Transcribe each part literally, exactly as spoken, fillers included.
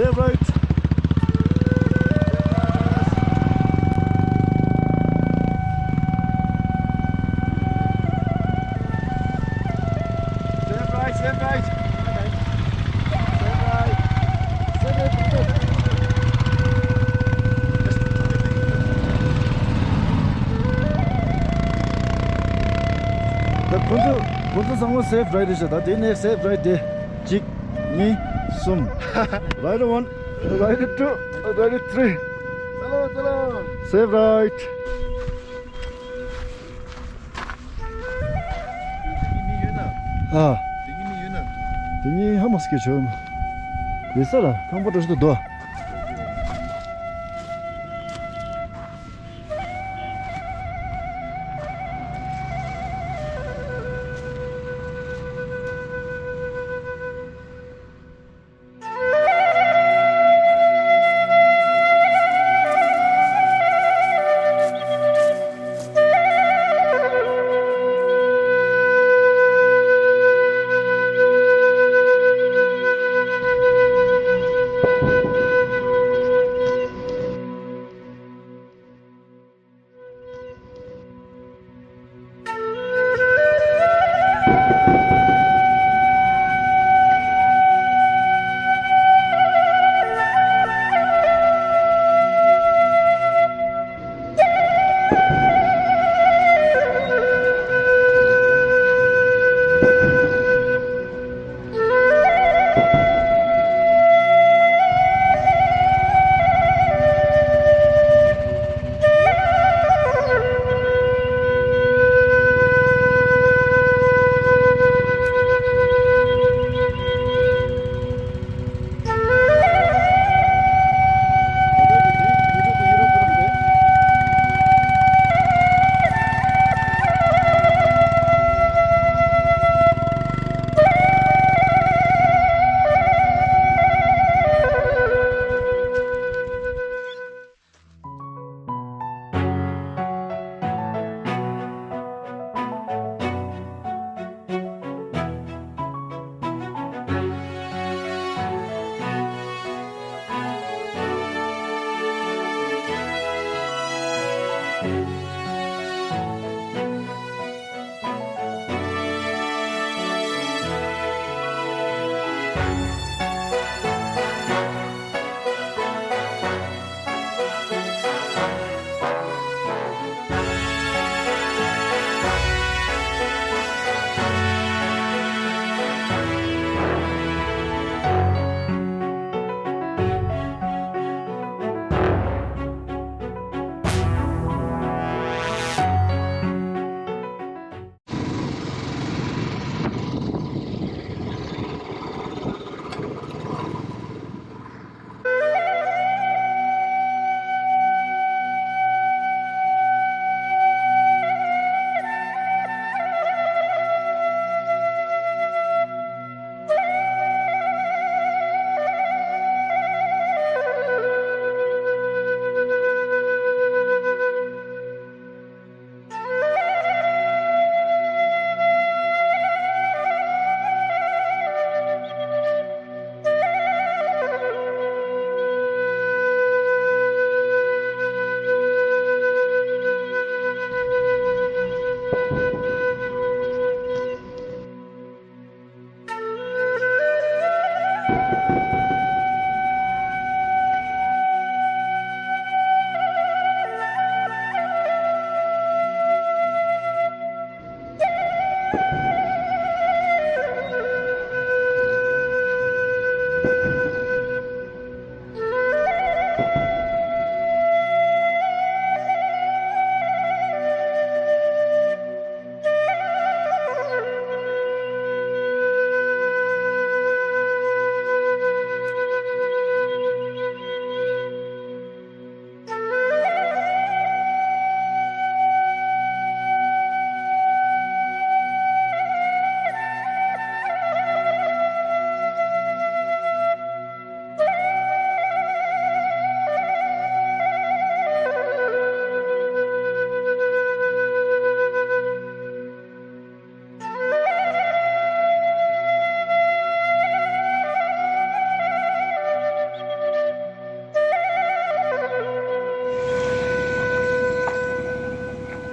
Left, right. Left, right, left, right. Left, right. Left, right. ད་ཁོང་ཚོ་ཁོང་ཚོ་ཚང་མ་safe ride རེད་ཤག་ད་དེ་ནས་safe ride དེ་གཅིག་གཉིས། གསུམ། Ride one, ride two, ride three. Hello, hello. Safe ride. ཨ། དེ་གཉིས་ཧ་མ་སྐད་ཆོད། ཡོད་ས་ལ་ཁང་པ་འདྲ་ཞིག་ཏུ་འདུག་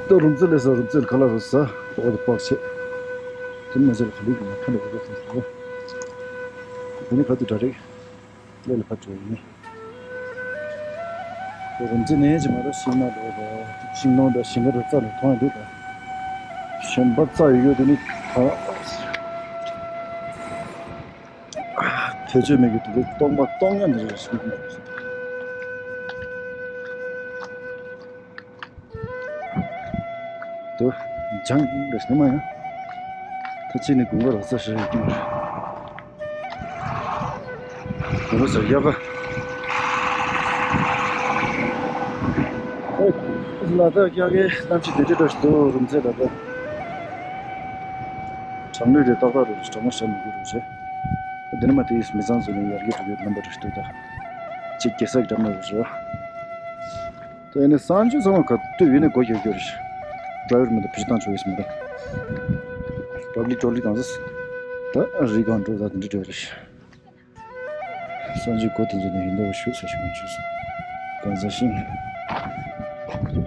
ད་རུམ་རྩེ་སླེབས་ས། རུམ་རྩེ་ལ་ཁ་ལག་རོ་ཟ། འོ་དེ་པག་ཆེ། དེ་མ་ཟད་ལ་ཁ་ལུག་གི་མ་ཁ་ལ་འོ་དེ་ཟ། དེ་ནི་ཁ་ཐུག་འདྲ་རེད། ལས་ལ་ཕར་འགྲོ་ཡིན། རུམ་རྩེ་ནས་ཅི་མ་ར་ཤིང་ནགས་འགྲོ་ར། ཤིང་ནགས་འདྲ་ཞིང་ཁ་འགྲོ་རྩ་ནས་མཐོང་ཡོད་འདུག་ག་གཞན་པ་རྩ་ཡོད་ཡོད་དེ་ནི་ད། ཐེ་ཆོས་མེད་ཀྱི་དུ་བའི་སྟོང་པ་སྟོང་ཉམས་རེ་ཞིག་དུ་ལྗང་རེ་ཞིག་མ་ཡང་། ད་ཅི་ནི་དགུན་ཁ་ར་ས་ཞིག་ཡོད་ཀྱི་མ་རེད། དགུན་ཁ་ས་དབྱར་ཁ། ཨེ། ལ་དྭགས་དབྱར་ཁའི་གནམ་གཤིས་དེ་འདྲ་འདྲ་ཞིག་འདུག་རུམ་རྩེ་ལ་དྭགས། གྲང་ལུད་དེ་ཏག་ཏག་རེད། གྲང་མོ་ཞེ་མི་དགོས་རེད་བྱས། འདི་ནི་མ་དེའི་མི་ཚང་ཚོ་ནས་ཡར་རྒྱས་འགྲོ་རྒྱུའི་རྣམ་པ་རེད་འདུག་ད་གཅིག་རྒྱལ་ས་གི་འགྲམ་ན་རེད་བྱས། ད་ཡིན་ནའི་གསང་སྤྱོད་ཚང་མ་ག་དུས་ཡིན་ནའི་སྒོ་རྒྱག་རྒྱུ་རེད། ཌ་རའི་ཝར་མི་འདུག་བེད་སྤྱོད་བཏང་ཆོག་གི་མི་འདུག་པབ་ལིག་ཊོ་ལེཊ་དང་ས། ད་རི་སྒང་འགྲོ་ད་དེ་འདྲ་འགྲོ་རེད། གསང་སྤྱོད་སྒོ་དེ་ཚོ་ནས་ཡིན་འདུག་ཞུ་ས་ཞུ་མི་ཆོག་ས། གང་ཟག་ཤིང་། ང་ཚོ་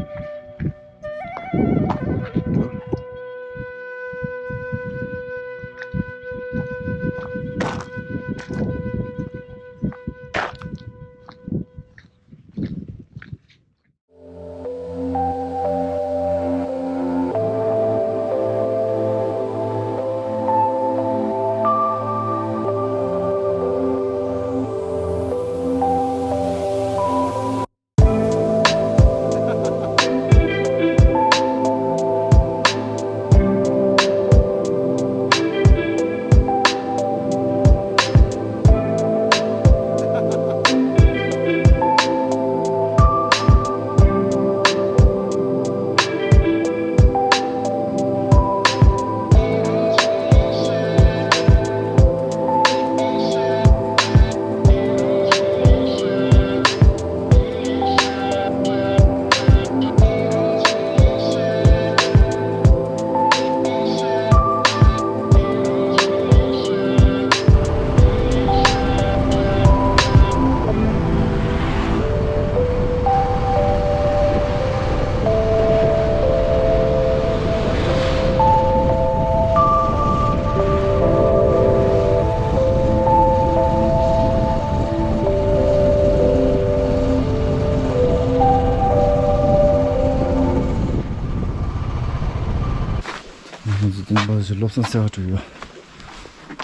བསྟན་པ་ཞིག་བློ་བཟང་སེ་བ་འགྲོ་ཡོད།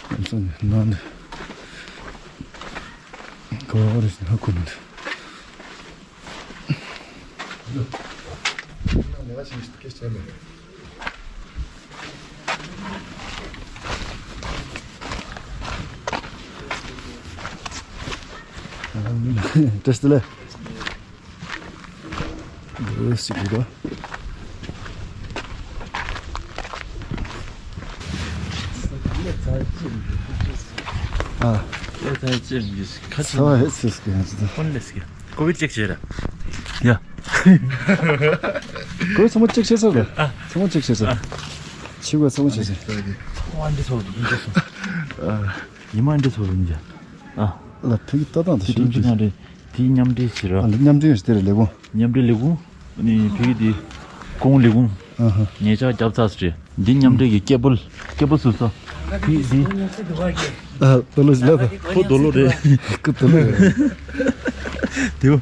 བློ་བཟང་ནང་དུ་ག་བ་རེ་ཞིག་ཧ་གོ་མི་འདུག་བཀྲ་ཤིས་བདེ་ལེགས། འདི་ཟེར་གྱི་རེད། ཨ། ཚ་བ་ཧེ་སི་སི་ཀི་ཧན་སི། ཧོན་ལེ་སི་ཀི། ཀོ་བིད་ཅེག་བྱས་ར། ཡ། ཀོ་བིད་ཚང་མ་ཅེག་བྱས་ཚར་ར། ཨ། ཚང་མ་ཅེག་བྱས་ཚར། ཨ། ཕྱི་གོ་ཚང་མ་བྱས་ཚར། ཨ་འདི་ཚོ་འདི་ཚོ། ཨ། ཉི་མ་འདི་ཚོ་རུང་ཇ། ཨ། ལ་ཕུག་གི་ལྟ་སྟངས་དེ་ཤུགས་ཀྱིས། དེའི་མཉམ་འབྲེལ་བྱེད་ར། ཨ་འདི་མཉམ་འབྲེལ་ཡོད་ཟེར་ལས་ཁུངས། མཉམ་འབྲེལ་ལས་ཁུངས། ནི་ཕུག་གི་དེ། ཀོང་ལས་ཁུངས། ཨ་ཧ། ཉེ་ཆར་རྒྱབ་ཚར་ཟེར། འདི་མཉམ་འབྲེལ་གྱི་ཀེ་བལ། ཀེ་བལ་བཟོས་ས། ཕུག་གི་དེ། ཨ་ཏོ་ལོ་ལ་ཕུག་ཏོ་ལོ་རེད། ཀུ་ཏོ་ལོ་རེད། དེའུ།